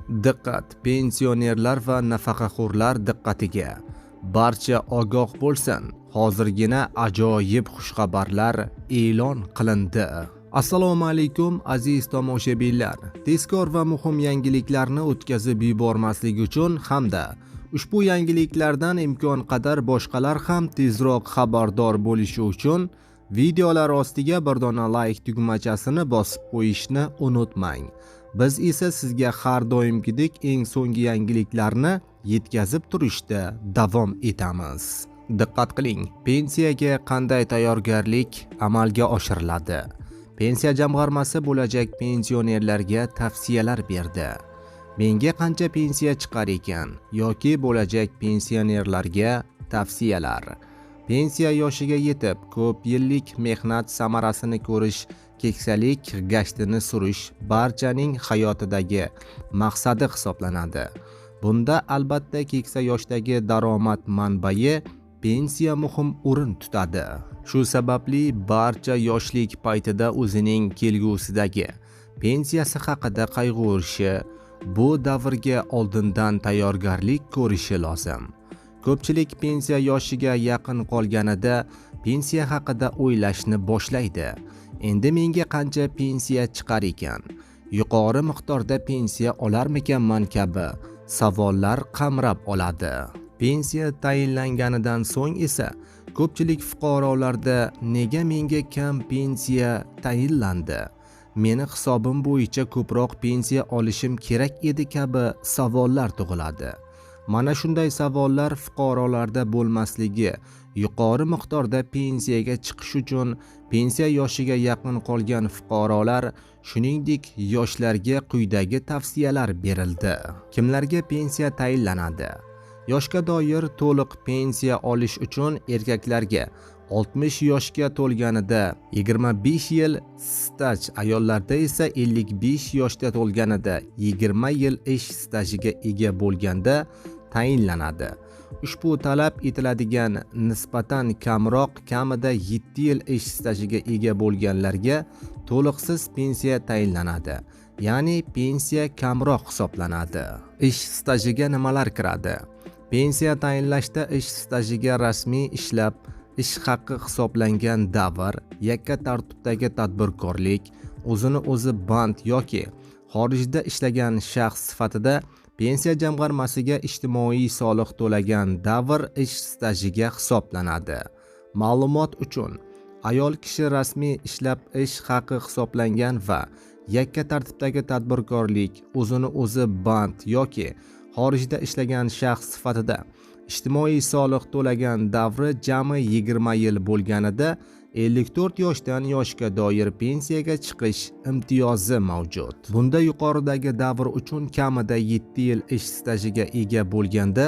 Diqqat, pensionerlar va nafaqaxo'rlar diqqatiga! Barcha ogoh bo'lsin. Hozirgina ajoyib xushxabarlar e'lon qilindi. Assalomu alaykum, aziz tomoshabinlar. Tezkor va muhim yangiliklarni o'tkazib yubormaslik uchun hamda ushbu yangiliklardan imkon qadar boshqalar ham tezroq xabardor bo'lishi uchun videolar ostiga bir dona like tugmachasini bosib qo'yishni unutmang. Biz esa sizga har doimgidek eng so'nggi yangiliklarni yetkazib turishda davom etamiz. Diqqat qiling, pensiyaga qanday tayyorgarlik amalga oshiriladi? Pensiya jamg'armasi bo'lajak pensionerlarga tavsiyalar berdi. Menga qancha pensiya chiqar ekan yoki bo'lajak pensionerlarga tavsiyalar. Pensiya yoshiga yetib, ko'p yillik mehnat samarasini ko'rish, keksalik gashtini surish barchaning hayotidagi maqsadi hisoblanadi. Bunda albatta keksa yoshdagi daromad manbai pensiya muhim o'rin tutadi. Shu sababli barcha yoshlik paytida o'zining kelgusidagi pensiyasi haqida qayg'urishi, bu davrga oldindan tayyorgarlik ko'rishi lozim. Ko'pchilik pensiya yoshiga yaqin qolganida pensiya haqida o'ylashni boshlaydi. Endi menga qancha pensiya chiqar ekan? Yuqori miqdorda pensiya olarmikanman kabi savollar qamrab oladi. Pensiya tayinlanganidan so'ng esa ko'pchilik fuqarolarda nega menga kam pensiya tayinlandi? Meni hisobim bo'yicha ko'proq pensiya olishim kerak edi kabi savollar tug'iladi. Mana shunday savollar fuqarolarda bo'lmasligi, yuqori miqdorda pensiyaga chiqish uchun pensiya yoshiga yaqin qolgan fuqarolar, shuningdek yoshlarga quyidagi tavsiyalar berildi. Kimlarga pensiya tayinlanadi? Yoshga doir to'liq pensiya olish uchun erkaklarga 60 yoshga to'lganida 25 yil staj, ayollarda esa 55 yoshga to'lganida 20 yil ish stajiga ega bo'lganda tayinlanadi. Ushbu talab etiladigan nisbatan kamroq, kamida 7 yil ish stajiga ega bo'lganlarga to'liqsiz pensiya tayinlanadi. Ya'ni pensiya kamroq hisoblanadi. Ish stajiga nimalar kiradi? Pensiya tayinlashda ish stajiga rasmiy ishlab, ish haqi hisoblangan davr, yakka tartibdagi tadbirkorlik, o'zini o'zi band yoki xorijda ishlagan shaxs sifatida pensiya jamg'armasiga ijtimoiy soliq to'lagan davr ish stajiga hisoblanadi. Ma'lumot uchun, ayol kishi rasmiy ishlab ish haqi hisoblangan va yakka tartibdagi tadbirkorlik, o'zini o'zi band yoki xorijda ishlagan shaxs sifatida ijtimoiy soliq to'lagan davri jami 20 yil bo'lganida 54 yoshdan yoshga doir pensiyaga chiqish imtiyozi mavjud. Bunda yuqoridagi davr uchun kamida 7 yil ish stajiga ega bo'lganda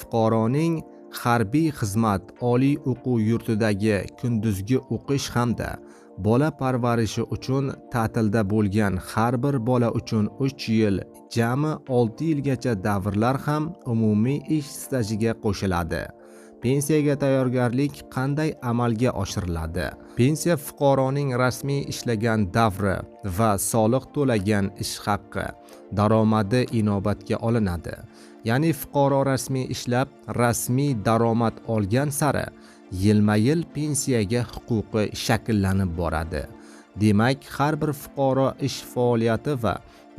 fuqaroning harbiy xizmat, oliy o'quv yurtidagi kunduzgi o'qish hamda bola parvarishi uchun ta'tilda bo'lgan har bir bola uchun 3 yil, jami 6 yilgacha davrlar ham umumiy ish stajiga qo'shiladi. Pensiyaga tayyorgarlik qanday amalga oshiriladi? Pensiya fuqaroning rasmiy ishlagan davri va soliq to'lagan ish haqi daromadi inobatga olinadi. Ya'ni fuqaro rasmiy ishlab, rasmiy daromad olgan sari yilma-yil pensiyaga huquqi shakllanib boradi. Demak, har bir fuqaro ish faoliyati va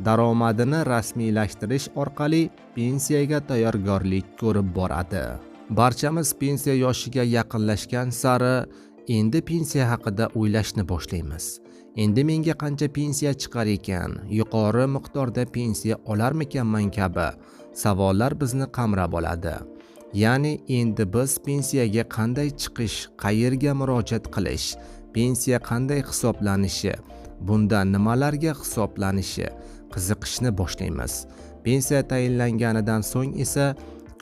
daromadini rasmiylashtirish orqali pensiyaga tayyorgarlik ko'rib boradi. Barchamiz pensiya yoshiga yaqinlashgan sari endi pensiya haqida o'ylashni boshlaymiz. Endi menga qancha pensiya chiqar ekan? Yuqori miqdorda pensiya olarmikanman kabi savollar bizni qamrab oladi. Ya'ni endi biz pensiyaga qanday chiqish, qayerga murojaat qilish, pensiya qanday hisoblanishi, bunda nimalarga hisoblanishi qiziqishni boshlaymiz. Pensiya tayinlanganidan so'ng esa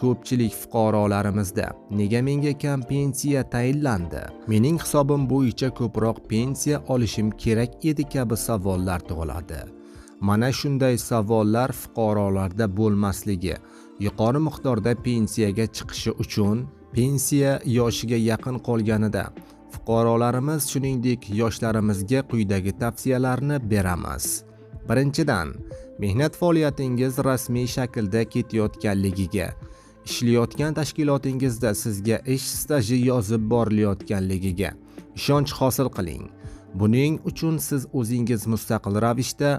ko'pchilik fuqarolarimizda nega menga kam pensiya tayinlandi? Mening hisobim bo'yicha ko'proq pensiya olishim kerak edi kabi savollar tug'iladi. Mana shunday savollar fuqarolarda bo'lmasligi, yuqori miqdorda pensiyaga chiqishi uchun pensiya yoshiga yaqin qolganida fuqarolarimiz, shuningdek yoshlarimizga quyidagi tavsiyalarni beramiz. Birinchidan, Mehnat faoliyatingiz rasmiy shaklda ketayotganligiga, ishlayotgan tashkilotingizda sizga ish staji yozib borilayotganligiga ishonch hosil qiling. Buning uchun siz o'zingiz mustaqil ravishda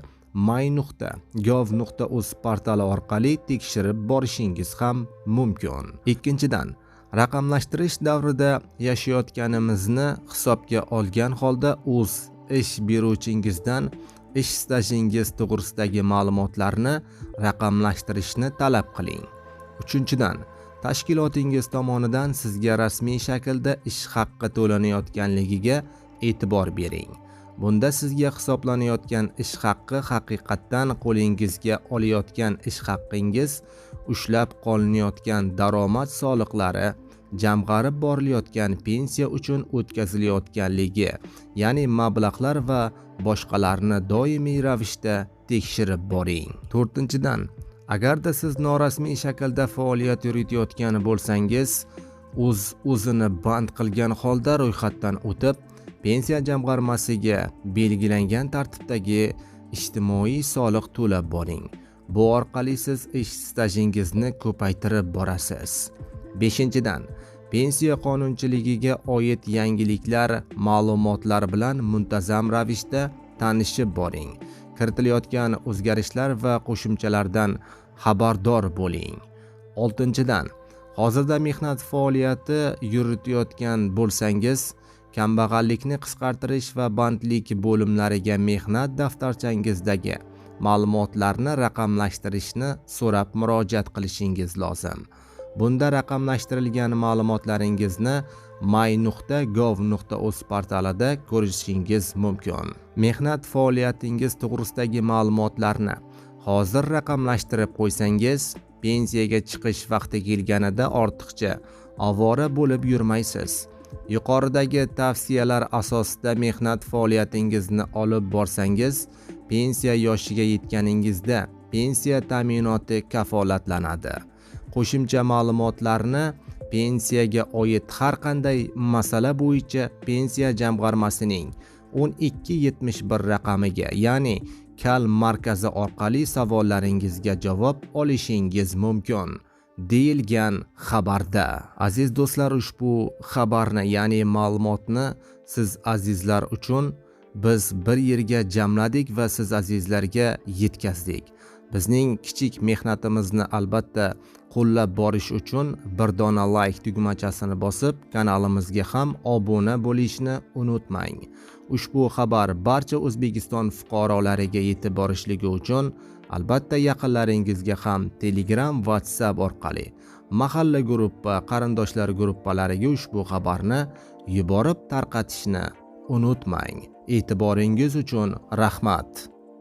my.gov.uz portali orqali tekshirib borishingiz ham mumkin. Ikkinchidan, raqamlashtirish davrida yashayotganimizni hisobga olgan holda o'z ish beruvchingizdan ish stajingiz to'g'risidagi ma'lumotlarni raqamlashtirishni talab qiling. Uchinchidan, tashkilotingiz tomonidan sizga rasmiy shaklda ish haqqi to'lanayotganligiga e'tibor bering. Bunda sizga hisoblanayotgan ish haqqi haqiqatdan qo'lingizga olayotgan ish haqqingiz, ushlab qolinayotgan daromad soliqlari, jamg'arib borilayotgan pensiya uchun o'tkazilayotganligi, ya'ni mablag'lar va boshqalarni doimiy ravishda tekshirib boring. To'rtinchidan, agarda siz norasmiy shaklda faoliyat yuritayotgan bo'lsangiz, o'z-o'zini band qilgan holda ro'yxatdan o'tib, pensiya jamg'armasiga belgilangan tartibdagi ijtimoiy soliq to'lab boring. Bu orqali siz ish stajingizni ko'paytirib borasiz. Beshinchidan, pensiya qonunchiligiga oid yangiliklar, ma'lumotlar bilan muntazam ravishda tanishib boring. Kiritilayotgan o'zgarishlar va qo'shimchalardan xabardor bo'ling. Oltinchidan, hozirda mehnat faoliyati yuritayotgan bo'lsangiz, kambag'allikni qisqartirish va bandlik bo'limlariga mehnat daftarchangizdagi ma'lumotlarni raqamlashtirishni so'rab murojaat qilishingiz lozim. Bunda raqamlashtirilgan ma'lumotlaringizni my.gov.uz portalida ko'rishingiz mumkin. Mehnat faoliyatingiz to'g'risidagi ma'lumotlarni hozir raqamlashtirib qo'ysangiz, pensiyaga chiqish vaqti kelganida ortiqcha ovora bo'lib yurmaysiz. Yuqoridagi tavsiyalar asosida mehnat faoliyatingizni olib borsangiz, pensiya yoshiga yetganingizda pensiya ta'minoti kafolatlanadi. Qo'shimcha ma'lumotlarni pensiyaga oid har qanday masala bo'yicha pensiya jamg'armasining 1271 raqamiga, ya'ni kal markazi orqali savollaringizga javob olishingiz mumkin, deyilgan xabarda. Aziz do'stlar, ushbu xabarni, ya'ni ma'lumotni siz azizlar uchun biz bir yerga jamladik va siz azizlarga yetkazdik. Bizning kichik mehnatimizni albatta qo'llab borish uchun bir dona like tugmachasini bosib, kanalimizga ham obuna bo'lishni unutmang. Ushbu xabar barcha O'zbekiston fuqarolariga yetib borishligi uchun albatta yaqinlaringizga ham Telegram, WhatsApp orqali mahalla guruhi, qarindoshlar guruhlariga ushbu xabarni yuborib tarqatishni unutmang. E'tiboringiz uchun rahmat.